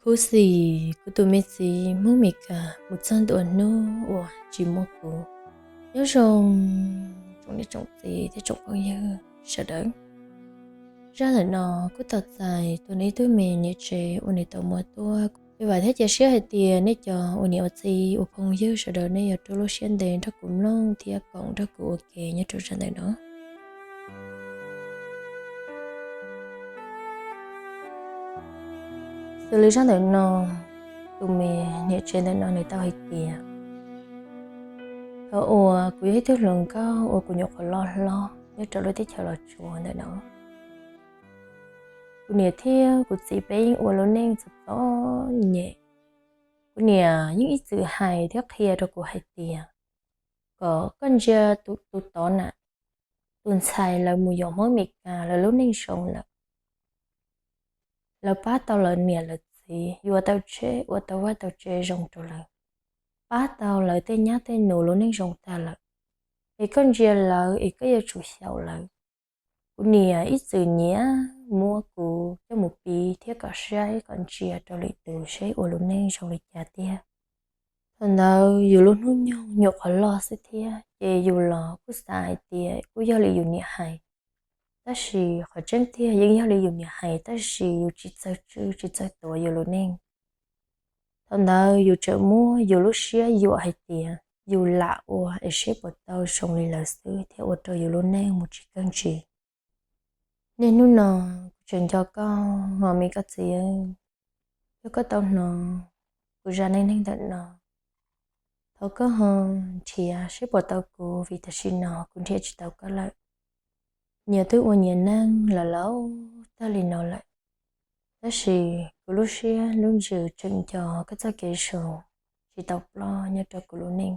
Kuv xim kuv tus me txiv Hmoob Mes Kas mus txog ntua hnub uas tsis muaj kuv. Nyob zoo tsoom niam tsoom txiv thiab tsoom phooj ywg sawv daws. Zaj ntawm no kuj tau txais tuaj ntawm ib tug me niam tsev uas nws tau muab tuaj. Vam thiab cia siab hais tias nej cov ua niam ua txiv ua phooj ywg sawv daws nej yuav rau lub siab ntev nrog kuv mloog thiab koom nrog kuv ua ke nyob rau zaj ntawm no. Xws li zaj ntawm no, tus me niam tsev ntawm no nws tau hais tias, thaum uas kuv yog ib tug hluas nkauj uas kuv nyuam qhuav loj hlob nyob rau lub teb chaws Los Tsuas ntawm no, kuv niam thiab kuv txiv peb yeej ua lub neej txom txom nyem. Kuv niam yeej ib txwm hais thiab qhia rau kuv hais tias, kom koj ntsia tus tod na, tus ntxhais lawv mus yuav Hmoob Mes Kas lawv lub neej zoo lawm. Lawv pab tau lawv niam lawv txiv, yuav tau tsheb ua tau vaj tau tsev zoo rau lawv, pab tau lawv tej nyab tej nus lub neej zoo tag lawm. Es koj ntsia lawv es koj yuav tsum xyaum lawv. Kuv niam ib txwm nyiam muab kuv coj mus piv thiab kom saib kom ntsia rau lwm tus seb ua lub neej zoo li cas tiag. Thaum ntawd yus lub hnub nyoog nyuam qhuav loj xwb thiab ces yus los kuj xav hais tias kuj yog li yus niam hais. Tab sis qhov tseeb tiag yeej yog li yus niam hais tab sis yus tsis txawj tswj tsis txawj tuav yus lub neej. Thaum ntawd yus tseem muab yus lub siab yuam hais tias yus lam ua es seb puas tau zoo li lawv xwb thiab ua rau yus lub neej mus tsis kawg ntsis. Niaj hnub no kuv tseem nco koj ho me koj txiv, yog koj tau hnov kuv zaj neej neeg ntawm no, thov koj ho nrhiav seb puas tau kuv vim tam sim no kuv nrhiav tsis tau koj lawm. Nyias twb ua nyias neej los laus tag li no lawm, tab sis kuv lub siab lub ntsws tseem nco koj txoj kev zoo tsis tau ploj nyob rau kuv lub neej,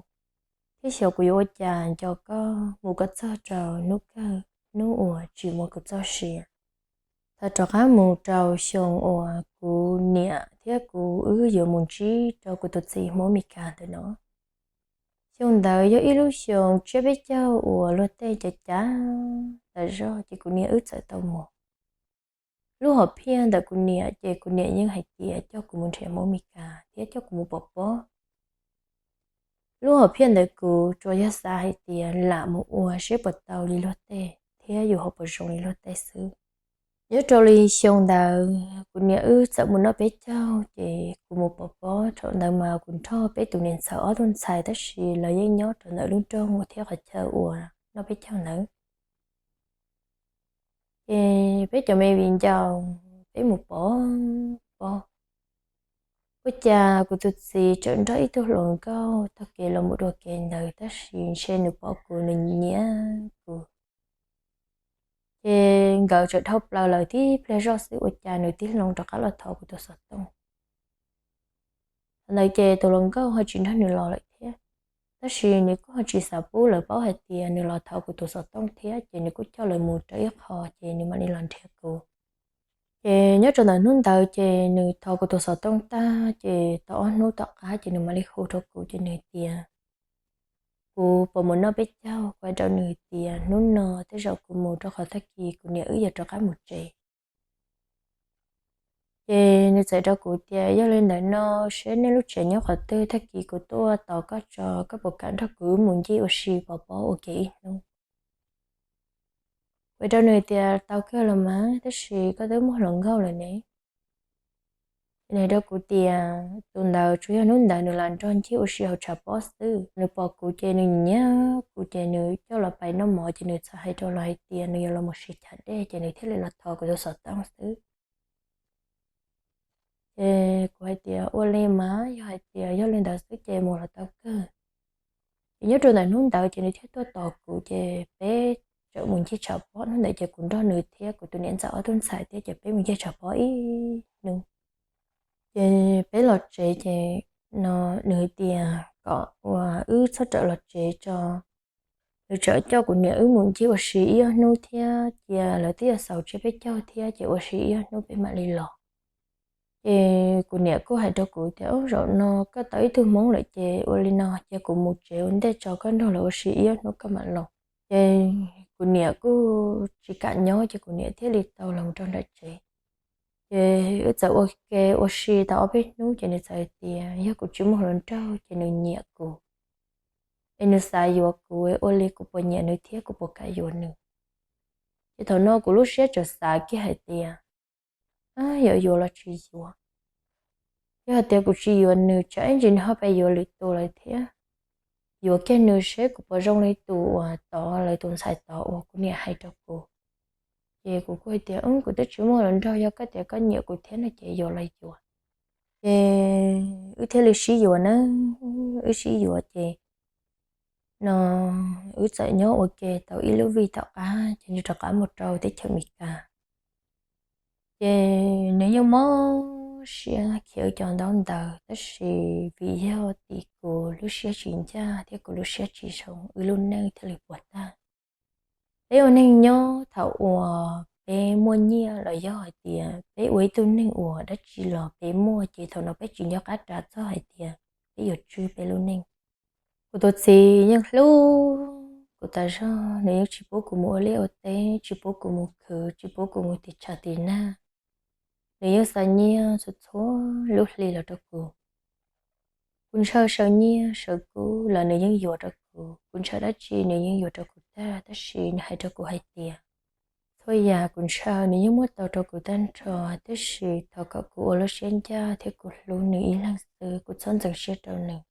thiab xyov kuv yuav ua cas nco koj mus kom txog rau hnub kawg hnub uas tsis muaj kuv txoj sia. Thaum rov qab mus rau xyoo uas kuv niam thiab kuv wb yuav mus ntsib rau kuv tus txiv Hmoob Mes Kas ntawm no, xyoo ntawd yog ib lub xyoo tsiab peb caug uas luag tej cav cav tas zog ces kuv niam wb txawm tau mus. Lub hom phiaj ntawm kuv niam ces kuv niam yeej hais tias coj kuv mus nrhiav Hmoob Mes Kas thiab coj kuv mus pov pob. Lub hom phiaj ntawd kuv tsuas yog xav hais tias lam mus ua seb puas tau li luag tej thiab yus ho puas zoo li luag tej xwb. Nyob rau li xyoo ntawd kuv niam wb txawm mus noj peb caug ces kuv mus pov pob. Thaum ntawd mas kuv nrog peb tus niam ntxawm ob tug ntxhais tab sis lawv yeej nyob rau ntawm lub nroog thiab qhov chaw uas noj peb caug ntawd. Ces peb cov me viv ncaus peb mus pov pob. Ua cas kuv tus txiv tseem nrog ib tug hluas nkauj taug kev los mus dua kev ntawd tab sis ntshe nws pom kuv nws nyiam kuv. Ces nkawd tseem dhau plaws lawm tib pliag zoj xwb ua cas nws tib hloov rov qab los thov kuv tus xov tooj. Thaum ntawd ces tus hluas nkauj ho tsis nrog nws los lawm thiab, tab sis nws kuj ho tsis xav pub lawv paub hais tias nws los thov kuv tus xov tooj thiab ces nws kuj coj lawv mus rau ib qho ces nws mam li los nrhiav kuv. Ces nyob rau ntawm hnub ntawd ces nws thov kuv tus xov tooj tag ces tau ob hnub tom qab ces nws mam li hu rau kuv ces nws tias kuv puas mus noj peb caug. Kuv hais rau nws tias hnub no tej zaum kuv mus rau qhov tag kis kuv niam wb yuav rov qab mus tsev. Ces nws txawm rau kuv tias yog li ntawd no seb nej lub tsev nyob qhov twg, tag kis kuv tuaj tos koj tso, koj puas kam nrog kuv wb mus ncig ua si pov pob ua ke ib hnub? Kuv hais rau nws tias tau kawg los mas, tab sis koj twb muaj hluas nkauj lawm ne. Ces nws hais rau kuv tias tus ntawd tsuas yog hnub ntawd nws los nrog ncig ua si hauv tshav pob xwb, nws pom kuv ces nws nyiam kuv ces nws coj los pais noj mov ces nws txawm hais rau lawv hais tias nws yuav los mus siv chav dej ces nws thiaj li los thov kuv tus xov tooj xwb. Ces kuv hais tias ua li mas yog hais tias yog li ntawd xwb ces mus los tau kawg. Ces nyob rau ntawm hnub ntawd ces nws thiaj tuaj tos kuv ces peb txawm mus ncig tshav pob. Hnub ntawd ces kuv nrog nws thiab kuv tus niam ntxawm ob tug ntxhais thiab ces peb mus ncig tshav pob ib hnub. Ces peb los tsev ces no nws hais tias kom uas wb txhob rawm los tsev tso, nws tseem coj kuv niam wb mus ncig ua si ib ob hnub thiab, cia lawv twb yuav xaus tsiab peb caug thiab ces ua si ib ob hnub peb mam li los. Ces kuv niam kuj hais rau kuv tias ub, zaum no koj tau ib tug hmoob lawm ces ua li no cia kuv mus tsev ua ntej tso, koj nrog lawv ua si ib ob hnub koj mam los. Ces kuv niam kuj tsis kam nyob ces kuv niam thiaj li tau los rau nram tsev. Ces wb txawm ua ke ua si tau ob peb hnub ces nws txawm hais tias yog kuv tsis muaj hluas nraug ces nws nyiam kuv, es nws xav yuav kuv, ua li kuv puas nyiam nws thiab kuv puas kam yuav nws. Ces thaum no kuv lub siab txawm xav kiag hais tias, yuav yuav los tsis yuav? Yog hais tias kuv tsis yuav nws tsam ib ntsis nws ho pheej yuav lwm tus lawm thiab. Yuav kiag nws seb kuv puas zoo li tus uas tod, lawv tus ntxhais tod uas kuv niam hais rau kuv. Ces kuv kuj hais tias, kuv twb tsis muaj hluas nraug, yog koj tias koj nyiam kuv thiab no ces yuav los yuav. Ces wb thiaj li sib yuav na. Wb sib yuav ces no wb txawm nyob ua ke tau ib lub vij tom qab ces nws rov qab mus rau teb chaws Amelikas. Ces nws yeej mob siab khiav wb cov ntaub ntawv, tab sis vim yog tim kuv lub siab tsis ncaj thiab kuv lub siab tsis zoo, wb lub neej thiaj li puas tag. Peb ua neej nyob thaum uas peb muaj nyiaj los yog hais tias peb ua ib tug neeg uas dab tsi los peb muaj, ces thaum no peb tsis nco qab ras txog hais tias peb yuav tswj peb lub neej. Kuv tus txiv yeej hlub kuv tas zog, nws yeej tsis pub kuv mus ua liaj ua teb, tsis pub kuv mus khwv, tsis pub kuv mus tim tshav tim nag. Nws yeej xa nyiaj txhua txhua lub hli los rau kuv. Kuv ntshaw sawv nyiaj sawv kub los nws yeej yuav rau kuv, kuv ntshaw dab tsi nws yeej yuav rau kuv tag, tab sis nws hais rau kuv hais tias txhua yam kuv ntshaw nws yeej muab tau rau kuv tag nrho, tab sis thov kom kuv ua lub siab ncaj thiab kuv hlub nws ib leeg xwb, kuv txhob ntxeev siab rau nws.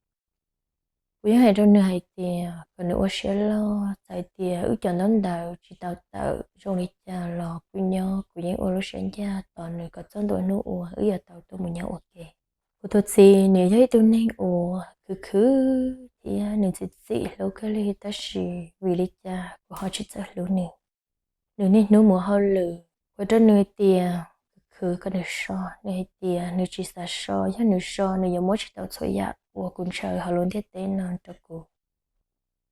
Kuv yeej hais rau nws hais tias kom nws ua siab loj, txawm tias wb cov ntaub ntawv tsis tau tawm zoo li cas los kuv nyob kuv yeej ua lub siab ncaj tos nws kom txog ntua hnub uas wb yuav tau tuaj mus nyob ua ke. Kuv tus txiv nws yog ib tug neeg uas khwv khwv thiab nws txim txim hlub kawg li, tab sis vim li cas kuv ho tsis txawj hlub nws. Nws niaj hnub mus hauj lwm, kuv hais rau nws tias khwv khwv kom nws so, nws hais tias nws tsis xav so, yog nws so nws yuav muab tsis tau txhua yam uas kuv ntshaw hauv lub ntiaj teb no rau kuv.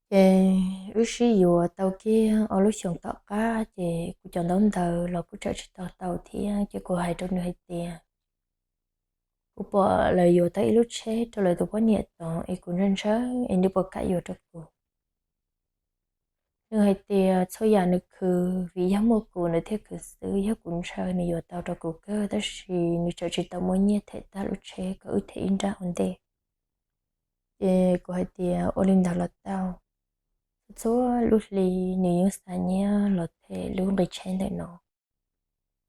Ces wb sib yuav tau kiag ob lub xyoos tom qab ces kuv cov ntaub ntawv los kuj tseem tsis tau tau thiab, ces kuv hais rau nws hais tias kuv pom lawv yuav tau ib lub tsheb rau lawv tus poj niam tod es kuv ntshaw ntshaw es nws puas kam yuav rau kuv. Nws hais tias txhua yam nws khwv vim yog muaj kuv nws thiaj khwv xwb, yog kuv ntshaw nws yuav tau rau kuv kawg, tab sis nws tseem tsis tau muaj nyiaj them tag lub tsheb kom wb them ib nrab ua ntej. Ces kuv hais tias ua li ntawd los tau. Txhua txhua lub hli nws yeej xa nyiaj los them lub nqi tsheb ntawm no.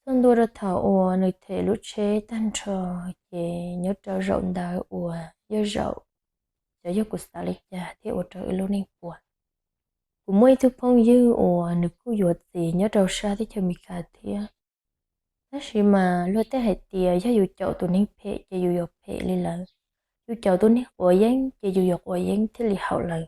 Txog ntua rau thaum uas nws them lub tsheb tag nrho, ces nyob rau zaum ntawd uas yog zaum xyov yog kuv xav li cas thiaj ua rau wb lub neej puas. Kuv muaj ib tug phooj ywg uas nws kuj yuav txiv nyob rau sab teb chaws Amelikas thiab. Tab sis mas luag tej hais tias yog yus caum tus neeg phem ces yus yuav phem li lawv, yus caum tus neeg quav yeeb ces yus yuav quav yeeb thiaj li haum lawv.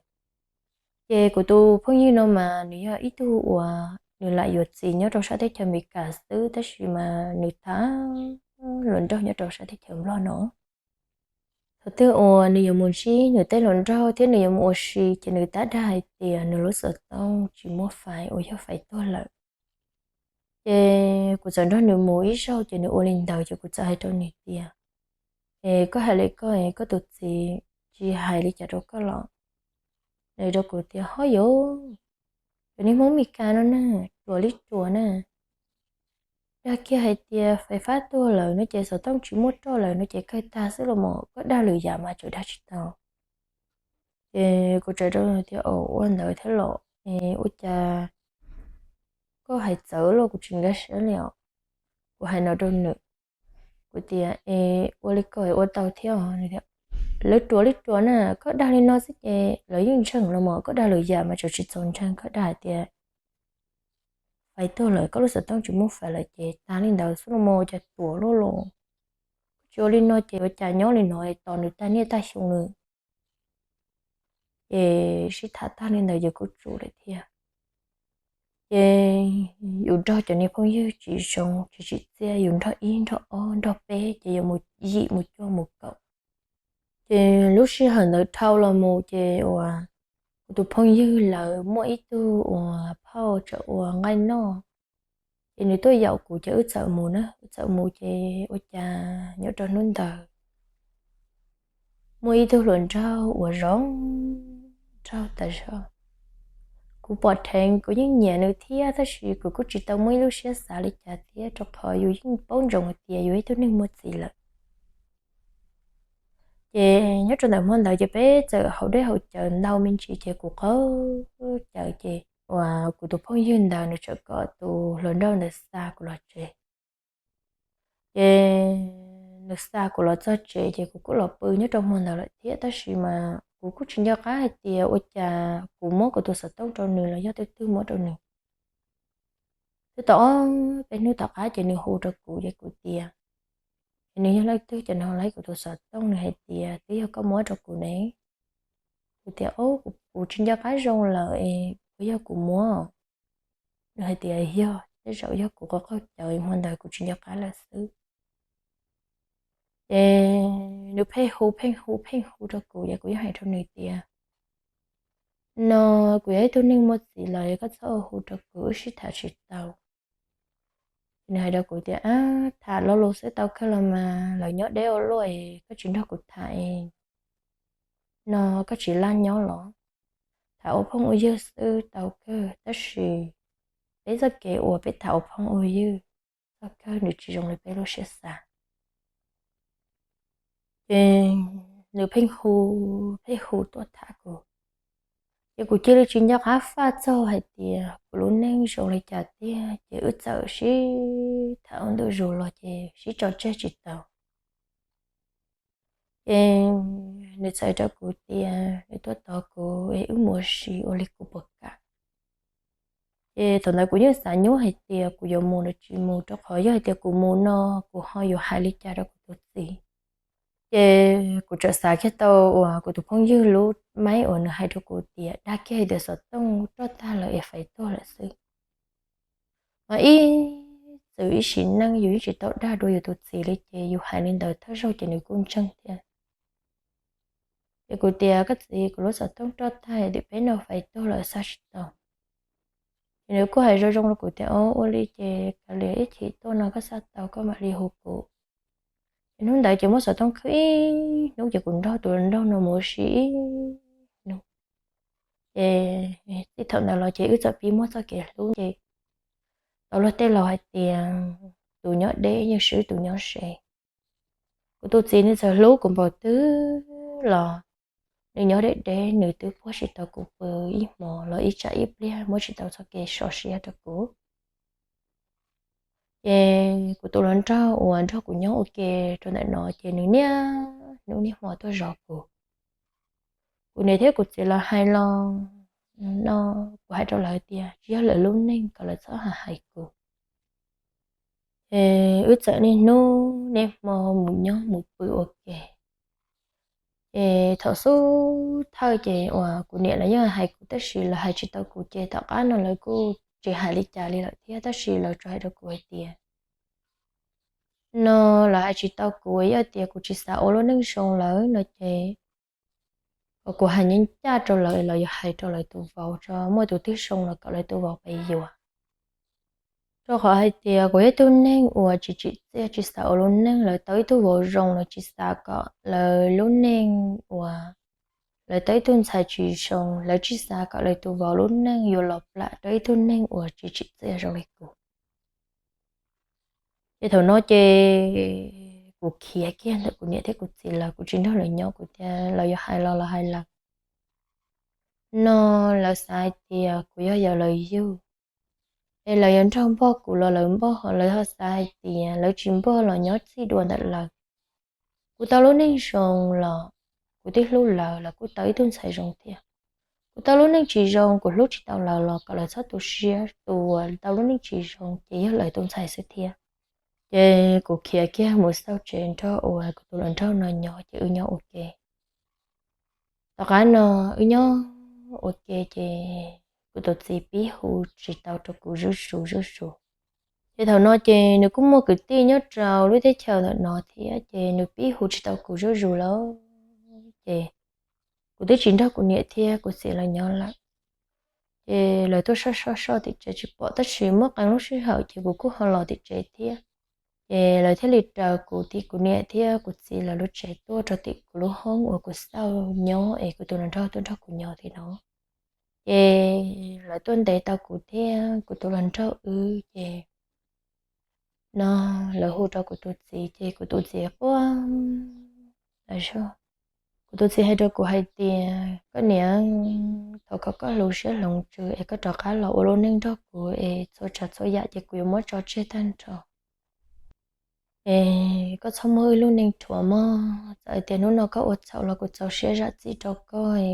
Ces kuv tus phooj ywg no mas nws yog ib tug uas nws lam yuav txiv nyob rau sab teb chaws Amelikas xwb, tab sis mas nws tham hluas nraug nyob rau sab teb chaws Nplog no. Thaum twg uas nws yuav mus ntsib nws tej hluas nraug thiab nws yuav mus ua si ces nws tab dag hais tias nws lub xov tooj tsis muaj fais uas yog fais tuag lawm. Ces kuv txawm nrog nws mus ib zaug ces nws ua li ntawd ces kuv txawm hais rau nws tias, es koj hais li koj, koj tus txiv tsis hais li cas rau koj los? Nws rau kuv tias, ho yog cov niag Hmoob Mes Kas no na, ruam li ruam na. Dag kiag hais tias fais fab tuag lawm no ces xov tooj tsis muaj roj lawm no ces kawg tag xwb los mas, koj dag lwm yam mas tseem dag tsis tau. Ces kuv txawm rau tias, ua ntawd thiab los, ua cas koj hais txawv los kuv tsis nkag siab li os. Kuv hais no rau nws, kuv tias, es ua li ko ua tau thiab os? Lawv ruam li ruam na, koj dag li no xwb ces lawv yeej ntseeg los mas, koj dag lwm yam mas tseem tsis txaus ntseeg, koj dag hais tias fais tuag lawm, koj lub xov tooj tsis muaj fais lawm ces tag li ntawd xwb los mas, cas tuam luaj los. Koj tsis ua li no ces ua cas nyob li no tos nws tag niaj tag xyoo nws. Ces sib tham tag li ntawd ces kuj tsum lawm thiab. Ces yus nrog cov niag phooj ywg tsis zoo tsis tsim txiaj, yus nrog ib nrog ob nrog peb ces yuav mus yim mus cuaj mus kaum. Ces lub sij hawm ntawd dhau los mus ces uas kuv tus phooj ywg lawv muaj ib tug uas phauj tsam uas nqaij noj, ces nws tuaj yaum kuv ces wb txawm mus na, wb txawm mus ces ua cas nyob rau hnub ntawd muaj ib tug hluas nraug uas zoo nraug tas zog. Kuv pom dheev kuv yeej nyiam nws thiab, tab sis kuv kuj tsis tau muaj ib lub siab xav li cas thiab, rau qhov yus yeej paub ntsoov hais tias yus ib tug neeg muaj txiv lawm. Ces nyob rau ntawm hmo ntawd ces peb txawm haus dej haus cawv ntau me ntsis ces kuv qaug cawv ces uas kuv tus phooj ywg ntawd nws txawm kom tus hluas nraug ntawd xa kuv los tsev. Ces nws xa kuv los txog tsev ces kuv kuj los pw nyob rau hmo ntawd lawm thiab, tab sis mas kuv kuj tsis nco qab hais tias ua cas kuv muab kuv tus xov tooj rau nws los yog twb twb muab rau nws. Twb tau ob peb hnub tom qab ces nws hu rau kuv ces kuv tias, es nws yog leej twg ces nws hu los kuv tus xov tooj, nws hais tias twb yog koj muab rau kuv ne. Kuv tias, o, kuv tsis nco qab zoo lawm es puas yog kuv muab? Nws hais tias yog, tej zaum yog kuv qaug qaug cawv hmo ntawd kuv tsis nco qab lawm xwb. Ces nws pheej hu pheej hu pheej hu rau kuv ces kuv yeej hais rau nws tias, no kuv yog ib tug neeg muaj txiv lawm, koj txhob ua hu rau kuv, wb sib tham tsis tau. Ces nws hais rau kuv tias, a, tham lo lus xwb tau kawg los mas, lawv nyob deb ua luaj, koj tsis nrog kuv tham es no koj tsis laj nyob los? Tham ua phooj ua ywg xwb tau kawg, tab sis peb txoj kev uas peb tham ua phooj ua ywg txog kawg, nws tsis zoo li peb lub siab xav. Ces nws pheej hu, pheej hu tuaj tham kuv, ces kuv cia li tsis nco qab faj txog hais tias kuv lub neej zoo li cas tiag, ces wb txawm sib tham ua ntu zus los ces sib tso tseg tsis tau. Ces nws txawm hais rau kuv tias nws tuaj tos kuv es wb mus ua si ua li kuv puas kam. Ces thaum ntawd kuv yeej xav nyuaj hais tias kuv yuav mus los tsis mus, rau qhov yog hais tias kuv mus no kuv ho yuav hais li cas rau kuv tus txiv. Ces kuv txawm xav kiag tau uas kuv tus phooj ywg lub maib uas nws hais rau kuv tias dag kiag hais tias xov tooj roj tag lawm es fais tuag lawm xwb. Mas ib txwm ib sim neej yus yeej tsis tau dag dua yus tus txiv li, ces yus hais li ntawd thawj zaug ces nws kuj ntseeg thiab. Ces kuv tias koj txiv, kuv lub xov tooj roj tag tim peb no fais tuag lawm xa tsis tau. Ces nws kuj hais zoo zoo rau kuv tias o, ua li ces kav liam ib chim tuaj no koj xa tau koj mam li hu kuv. Ces hnub ntawd ces muab xov tooj khwb ib hnub ces kuv nrog tus nraug no mus ua si ib hnub. Ces txij thaum ntawd los ces wb txawm pib muaj txoj kev hlub ces tau luag tej laus hais tias tus nyob deb yeej swb tus nyob ze. Kuv tus txiv nws txawm hlub kuv npaum twg los nws nyob deb deb nws twb puag tsis tau kuv pw ib hmo los ib tsam ib pliag, muab tsis tau txoj kev so siab rau kuv. Ces kuv tus hluas nraug uas nrog kuv nyob ua ke rau ntawm no ces nws niaj hnub niaj hmo tuaj zov kuv. Kuv niam thiab kuv txiv lawv hais los no, kuv hais rau lawv tias tsis yog lawv lub neej, kom lawv txhob hais hais kuv. Ces wb txawm niaj hnub niaj hmo mus nyob mus pw ua ke. Ces thaum xub thawj ces uas kuv niam lawv yeej hais kuv tab sis lawv hais tsis tau kuv, ces tom qab no lawv kuj tsis hais li cas li lawm thiab, tab sis lawv tsuas hais rau kuv hais tias no lawv hais tsis tau kuv, yog tias kuv tsis xav ua lub neej zoo lawm no ces kom kuv hais ncaj ncaj rau lawv, lawv yuav hais rau lawv tus vauv tso, muaj tus twg zoo los kom lawv tus vauv pes yuav. Rau qhov hais tias kuv yog ib tug neeg uas tsis tsim txiaj, tsis xav ua lub neej, lawv tau ib tug vauv zoo lawv tsis xav kom lawv lub neej uas lawv tau ib tug ntxhais tsis zoo, lawv tsis xav kom lawv tus vauv lub neej yuav los plam rau ib tug neeg uas tsis tsim txiaj zoo li kuv. Ces thaum no ces kuv khiav kiag ntawm kuv niam thiab kuv txiv lawv, kuv tsis nrog lawv nyob, kuv tias lawv yuav hais los los hais lawv. No lawv xav hais tias kuv yog yawm lawv yug, es lawv yuav nrog npog kuv los lawv npog, lawv ho xav hais tias lawv tsis npog los nyob txij dua ntawm lawv. Kuv tau lub neej zoo los kuv twb hlub lawv, lawv kuj tau ib tug ntxhais zoo thiab. Kuv tau lub neej tsis zoo, kuv hlub tsis tau lawv los kom lawv txhob tu siab, tus uas tau lub neej tsis zoo ces yog lawv tus ntxhais xwb thiab. Ces kuv khiav kiag mus xauj tsev nrog uas kuv tus hluas nraug no nyob ces wb nyob ua ke. Tom qab no wb nyob ua ke ces kuv tus txiv pib hu tsis tau rau kuv zuj zus zuj zus. Ces thaum no ces nws kuj muaj kwv tij nyob rau lub teb chaws ntawm no thiab, ces nws pib hu tsis tau kuv zuj zus lawm. Ces kuv twb tsis nrog kuv niam thiab kuv txiv lawv nyob lawm. Ces lawv tuaj soj soj soj tim tsev tsis pom, tab sis muaj qee lub sij hawm ces kuv kuj ho los tim tsev thiab. Ces lawv thiaj li raws kuv tim kuv niam thiab kuv txiv lawv lub tsev tuaj rau tim kuv lub hoob uas kuv xauj nyob es kuv tus hluas nraug tuaj nrog kuv nyob tim no. Ces lawv tuaj ntes tau kuv thiab kuv tus hluas nraug wb ces no lawv hu rau kuv tus txiv ces kuv tus txiv quaj. Kuv tus txiv hais rau kuv hais tias, koj niam, thov kom koj hloov siab hloov ntsws es koj rov qab los ua lub neej nrog kuv es txhua tsav txhua yam ces kuv yuav muab tso tseg tag nrho. Es koj txhob muab wb lub neej rhuav mog, txawm hais tias hnub no koj ua txhaum los kuv txaus siab zam txim rau koj.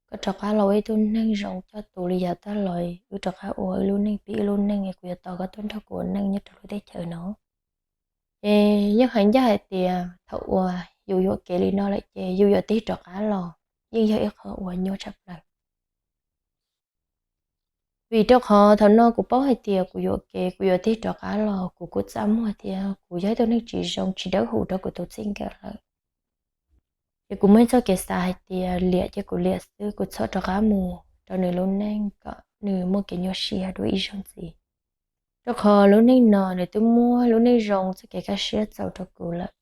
Koj rov qab los ua ib tug neeg zoo coj tus li yav tag los, wb rov qab ua wb lub neej, pib wb lub neej, kuv yuav tos koj tuaj nrog kuv ua neej nyob rau lub teb chaws no. Es yeej hais ncaj hais tias thaum uas yus yuam kev li no lawm ces yus yuav tig rov qab los yeej yog ib qho uas nyuaj tshaj plaws. Vim rau qhov thaum no kuv paub hais tias kuv yuam kev, kuv yuav tig rov qab los kuv kuj txaj muag thiab kuv yog ib tug neeg tsis zoo tsis dawb huv rau kuv tus txij nkawm lawm. Ces kuv muaj ib txoj kev xav hais tias liam ces kuv liam xwb, kuv txhob rov qab mus rau nws lub neej kom nws muaj kev nyuaj siab dua ib zaug ntxiv. Rau qhov lub neej no nws twb muab lub neej zoo txoj kev kaj siab txaus rau kuv lawm.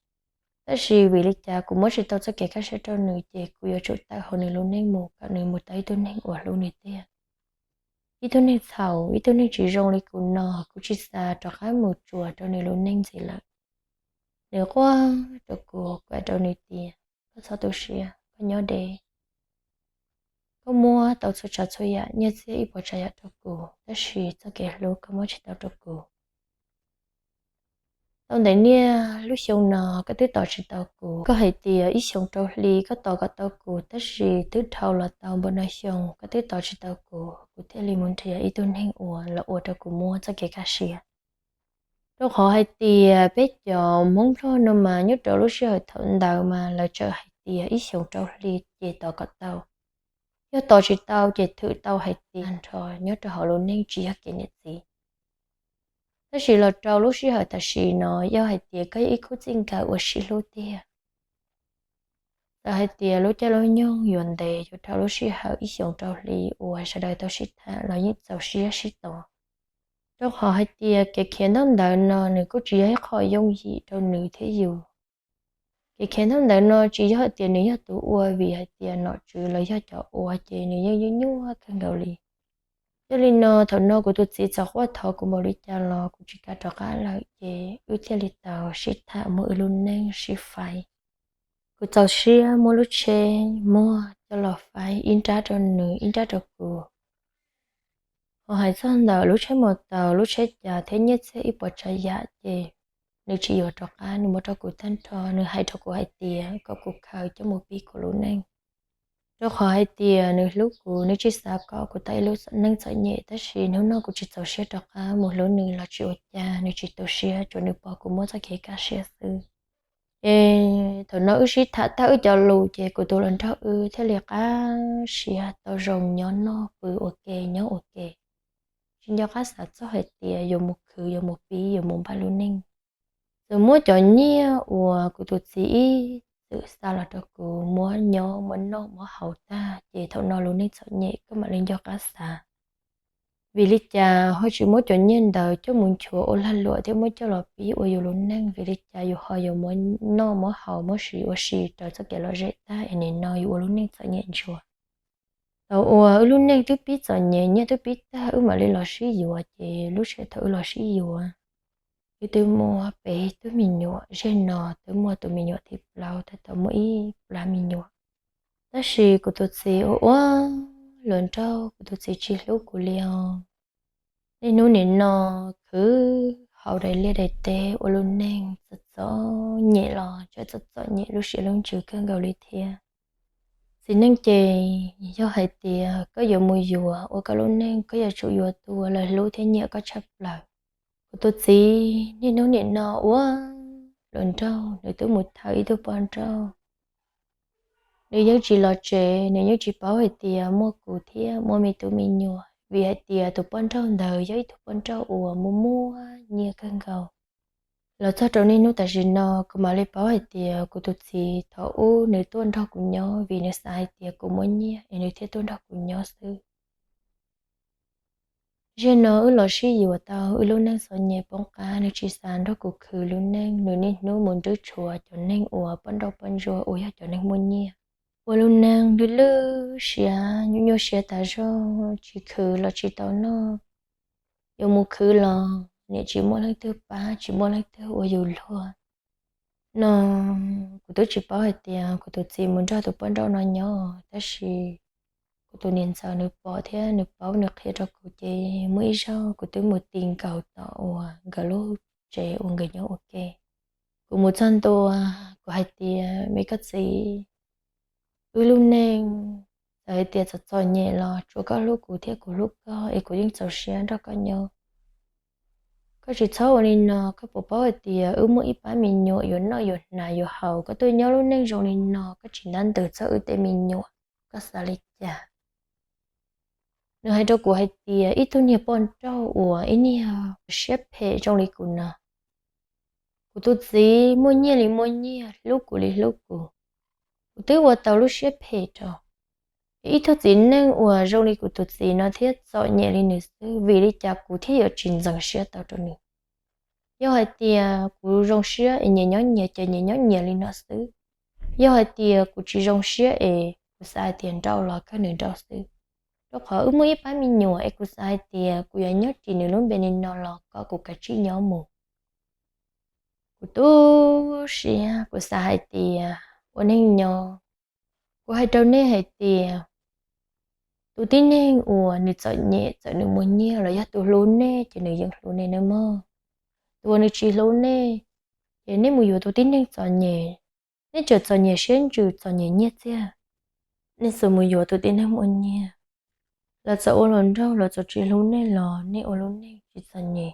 Tab sis vim li cas kuv muab tsis tau txoj kev kaj siab rau nws ces kuv yuav tsum tawm hauv nws lub neej mus kom nws mus tau ib tug neeg uas hlub nws tiag. Ib tug neeg txhaum, ib tug neeg tsis zoo li kuv no kuv tsis xav rov qab mus tsuas rau nws lub neej ntxiv lawm. Nws quaj rau kuv, kuv hais rau nws tias, koj txhob tu siab, koj nyob deb. Koj muab tau txhua tsav txhua yam, nyiaj txiag ib puas tsav yam rau kuv, tab sis txoj kev hlub koj muab tsis tau rau kuv. Tau ntawm niaj lub xyoo no koj twb tos tsis tau kuv. Koj hais tias ib xyoos rau hli koj tos kom tau kuv, tab sis twb dhau los tau npaum no xyoo koj twb tos tsis tau kuv, kuv thiaj li mus nrhiav ib tug neeg uas los ua rau kuv muaj txoj kev kaj siab. Rau qhov hais tias peb cov Hmoob Nplog no mas nyob rau lub sij hawm thaum ntawd mas lawv txawm hais tias ib xyoos rau hli ces tos kom tau. Yog tos tsis tau ces thwm tau hais tias nrho nyob rau hauv lub neej tsis yog kev niam txiv. Tab sis los rau lub sij hawm tam sim no yog hais tias koj yog ib khub txij nkawm uas sib hlub tiag, txawm hais tias lub caij lub nyoog yuav ntev yuav dhau lub sij hawm ib xyoos rau hli uas sawv daws tau sib tham los yeej txaus siab sib tos. Rau qhov hais tias kev khiav ntaub ntawv no nws kuj tsis yog ib qho yooj yim rau nws thiab yus. Kev khiav ntaub ntawv no tsis yog hais tias nws yog tus ua, vim hais tias nom tswv los yog cov ua ces nws yeej nyuaj nyuaj kawg nkaus li. Yog li no thaum no kuv tus txiv txawm quaj thov kuv npaum li cas los kuv tsis kam rov qab lawm ces wb thiaj li tau sib tham muab wb lub neej sib faib. Kuv txaus siab muab lub tsheb muag coj los faib, ib nrab rau nws ib nrab rau kuv. Ho hais txog ntawm lub tsheb maus taus, lub tsheb cas thiab nyiaj txiag ib puas tsav yam ces nws tsis yuav rov qab, nws muab rau kuv tag nrho. Nws hais rau kuv hais tias kom kuv khaws coj mus pib kuv lub neej, rau qhov hais tias nws hlub kuv, nws tsis xav kom kuv tau ib lub neej txom nyem. Tab sis hnub no kuv tsis txaus siab rov qab mus hlub nws los tsis ua cas, nws tsis tu siab, tsuas nws pom kuv muaj txoj kev kaj siab xwb. Es thaum no wb sib tham tag wb cov lus ces kuv tus hluas nraug wb thiaj li qab siab tau zoo nyob noj pw ua ke nyob ua ke, tsis nco qab xav txog hais tias yuav mus khwv yuav mus pib yuav mus npaj lub neej. Txawm muab cov nyiaj uas kuv tus txiv ib txwm xa los rau kuv muab nyob muab noj muab haus tag ces thaum no lub neej txom nyem koj mam li nco qab xav. Vim li cas ho tsis muab cov nyiaj ntawd coj mus nchuav ua lag luam thiab muab coj los pib ua yus lub neej? Vim li cas yus ho yuav muab noj muab haus muab siv ua si raws txoj kev lom zem tag es nim no yus ua lub neej txom nyem ntsuav? Thaum uas wb lub neej twb pib txom nyem, nyiaj twb pib tag wb mam li los sib yuav, ces lub sij hawm thaum wb los sib yuav wb twb muaj peb tug me nyuam, zeg no twb muaj tus me nyuam thib plaub, tab tom muaj ib plab me nyuam. Tab sis kuv tus txiv ua ua hluas nraug, kuv tus txiv tsis hlub kuv li os. Niaj hnub nim no khwv haus daim liaj daim teb ua lub neej txom txom nyem los tseem txom txom nyem lub siab lub ntsws kawg nkaus li thiab. Txiv neej ces yog hais tias koj yuav mus yuav ua koj lub neej, koj yuav tsum yuav tus uas lawv hlub thiab nyiam koj tshaj plaws. Kuv tus txiv niaj hnub nim no ua hluas nraug, nws twb mus thawj ib tug poj nrauj. Nws yeej tsis los tsev, nws yeej tsis paub hais tias muaj kuv thiab muaj me tub me nyuam, vim hais tias tus poj nrauj ntawd yog ib tug poj nrauj uas muaj muaj nyiaj kawg nkaus. Los txog rau niaj hnub tam sim no kuv mam li paub hais tias kuv tus txiv thaum ub nws tuaj nrog kuv nyob vim nws xav hais tias kuv muaj nyiaj es nws thiaj tuaj nrog kuv nyob xwb. Zeg no wb los sib yuav tau, wb lub neej txom nyem poob qab, nws tsis xav nrog kuv khwv lub neej, nws niaj hnub mus nrwb tshuav cov neeg uas poj nrauj poj ntsuag uas yog cov neeg muaj nyiaj. Ua lub neej lwj lwj siab, nyuaj nyuaj siab tas zog, tsis khwv los tsis tau noj, yuav mus khwv los niam tsis muaj leej twg pab, tsis muaj leej twg ua yus luag. No kuv twb tsis paub hais tias kuv tus txiv mus nrog tus poj nrauj no nyob, tab sis kuv tus niam ntxawm nws pom thiab nws paub, nws qhia rau kuv ces muaj ib zaug kuv twb mus ti nkaus tom uas nkawd lub tsev uas nkawd nyob ua ke. Kuv mus txog ntua, kuv hais tias, me koj txiv, wb lub neej txawm hais tias txom txom nyem los tsuav koj hlub kuv thiab kuv hlub koj es kuv yeej txaus siab nrog koj nyob. Koj tsis txhob ua li no, koj puas paub hais tias wb muaj ib pab me nyuam yuav noj yuav hnav yuav haus, koj tuaj nyob lub neej zoo li no koj tsis ntab ntws txog wb tej me nyuam, koj xav li cas? Nws hais rau kuv hais tias ib tug niag poj nrauj uas ib niag siab phem zoo li kuv no, kuv tus txiv muaj nyiaj li muaj nyiaj, hlub kuv li hlub kuv, kuv twb ua tau lub siab phem rau. Es ib tug txiv neej uas zoo li kuv tus txiv no thiab txom nyem li nws xwb, vim li cas kuv thiaj yuav tsis ntxeev siab tau rau nws? Yog hais tias kuv zoo siab es nyias nyob nyias ces nyias nyob nyias li no xwb. Yog hais tias kuv tsis zoo siab es kuv xav hais tias nrauj los kawg nws nrauj xwb. Rau qhov wb muaj ib pab me nyuam es kuv xav hais tias kuv yuav nyob ris nws lub npe li no los kom kuv kav tsij nyob mus. Kuv tu siab, kuv xav hais tias ua neej nyob, kuv hais rau nej hais tias tus tib neeg uas nws txom nyem txawm nws muaj nyiaj los yog tus hlub nej ces nws yeej hlub nej nawb mog. Tus uas nws tsis hlub nej, ces nej mus yuav tus tib neeg txom nyem, nej tseem txom nyem siab ntsws txom nyem nyiaj txiag, nej txawm mus yuav tus tib neeg muaj nyiaj. Lawv txawm ua hluas nraug, lawv txawm tsis hlub nej los nej ua lub neej tsis txom nyem.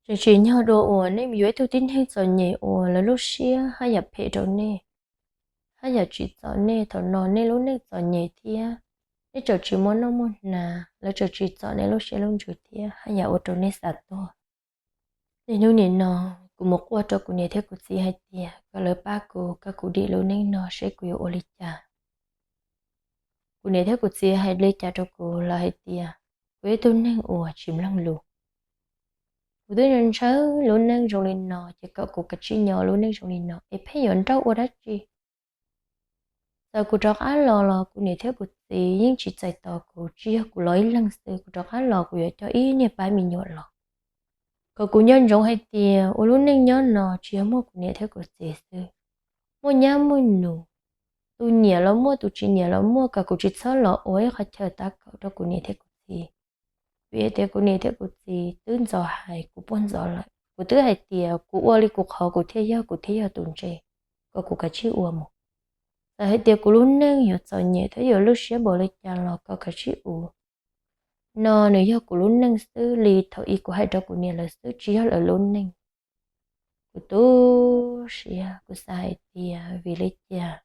Tseem tsim nyog dua uas nej mus yuav ib tug tib neeg txom nyem uas lawv lub siab haj yam phem rau nej, haj yam tsim txom nej, thaum no nej lub neej txom nyem thiab, nej tseem tsis muaj noj muaj hnav, lawv tseem tsim txom nej lub siab lub ntsws thiab haj yam ua rau nej xav tuag. Niaj hnub nim no kuv mus quaj rau kuv niam thiab kuv txiv hais tias kom lawv pab kuv, kom kuv dim lub neej no seb kuv yuav ua li cas. Kuv niam thiab kuv txiv hais li cas rau kuv los hais tias kuv yog ib tug neeg uas tsis mloog lus. Kuv twb ntshaw lub neej zoo li no ces kom kuv kav tsij nyob lub neej zoo li no es pheej yuav nrauj ua dab tsi? Txawm kuv rov qab los los kuv niam thiab kuv txiv yeej tsis txais tos kuv, tsis yog kuv los ib leeg xwb, kuv rov qab los kuv yuav coj ib niag pab me nyuam los. Kom kuv nco ntsoov hais tias ua lub neej nyob no tsis yog muaj kuv niam thiab kuv txiv xwb, muaj nyab muaj nus, tus nyiam los muaj, tus tsis nyiam los muaj, kom kuv tsis txhob los ua ib qhov chaw tab kaum rau kuv niam thiab kuv txiv. Vim hais tias kuv niam thiab kuv txiv twb ntxov hais kuv puag ntxov lawm, kuv twb hais tias kuv ua li kuv qhov kuv thiaj yog, kuv thiaj yog tus ntse, kom kuv kav tsij ua mus. Txawm hais tias kuv lub neej yuav txom nyem thiab yuav lub siab npaum li cas los kom kav tsij ua. No nws yog kuv lub neej xwb li thaum ub kuv hais rau kuv niam lawv xwb, tsis yog lawv lub neej. Kuv tu siab, kuv xav hais tias vim li cas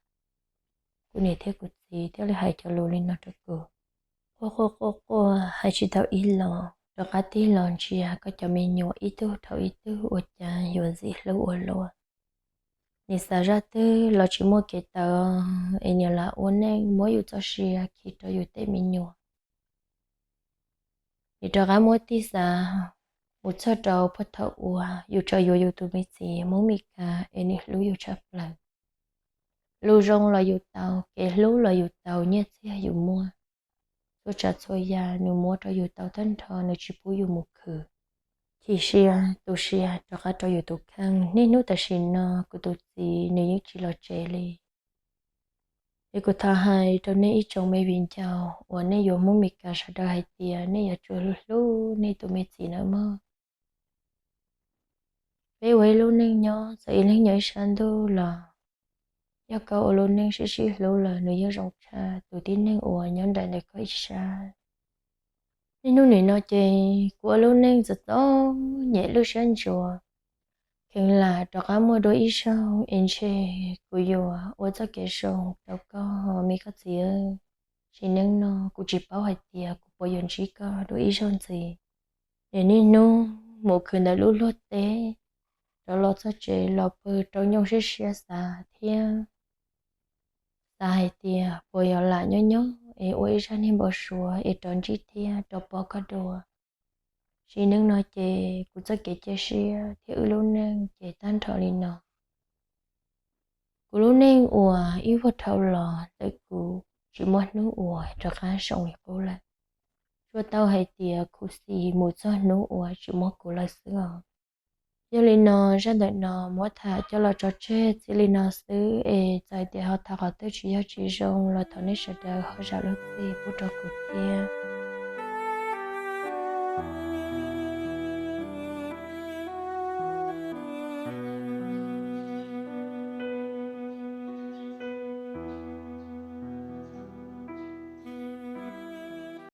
kuv niam thiab kuv txiv thiaj li hais cov lus li no rau kuv. Quaj quaj quaj quaj hais tsis tau ib los, rov qab tig los ntsia koj cov me nyuam ib tug dhau ib tug ua cas yuav ntxim hlub ua luaj. Nim xav zaj twg los tsis muaj kev tawv, es nim lam ua neej muab yus txoj sia khi rau yus tej me nyuam. Nim rov qab muab tig xav mus txog rau puag thaum uas yus tseem yuav yus tus me txiv Hmoob Mes Kas es nws hlub yus tshaj plaws. Lus zoo los yus tau, kev hlub los yus tau, nyiaj txiag yus muaj, txhua tsav txhua yam nws muab rau yus tau tag nrho, nws tsis pub yus mus khwv. Chim siab tu siab rov qab rau yus tus kheej. Niaj hnub tam sim no kuv tus txiv nws yeej tsis los tsev li. Es kuv thov hais rau nej ib tsoom me viv ncaus uas nej yuav Hmoob Mes Kas sawv daws hais tias nej yuav tsum hlub hlub nej tus me txiv nawb mog. Peb ua ib lub neej nyob, txawm ib leeg nyob ib sab ntuj los yog koj ua lub neej sib sib hlub lawm nws yeej zoo tshaj tus tib neeg uas nyob nraim ntawm koj ib sab. Niaj hnub nim no ces kuv ua lub neej txom txom nyem lwj siab ntsuav, kheev lam rov qab muaj dua ib zaug es ntshe kuv yuav ua txoj kev zoo rau koj me koj txiv. Sim neej no kuv tsis paub hais tias kuv puas yuav ntsib koj dua ib zaug ntxiv. Nim niaj hnub mus khwv ntawm lub luag teb, rov los txog tsev los pw rau nyooj siab siab xav thiab xav hais tias puas yuav lam nyob nyob es ua ib zaj niag npau suav es rov ntsib thiab rov pom koj dua. Sim neej no ces kuv txoj kev cia siab thiab wb lub neej ces tag nrho li no. Kuv lub neej uas ib vuag dhau los ntawm kuv tsis muaj hnub uas rov qab zoo li qub lawm. Tsuas tau hais tias khuv xim mus txog hnub uas tsis muaj kuv lawm xwb os. Yog li no, zaj ntawm no muab tham coj los tso tseg txij li no xwb es txawm tias ho tham qhov twg tsis yog tsis zoo los thov nej sawv daws ho zam lub txim pub rau kuv thiab.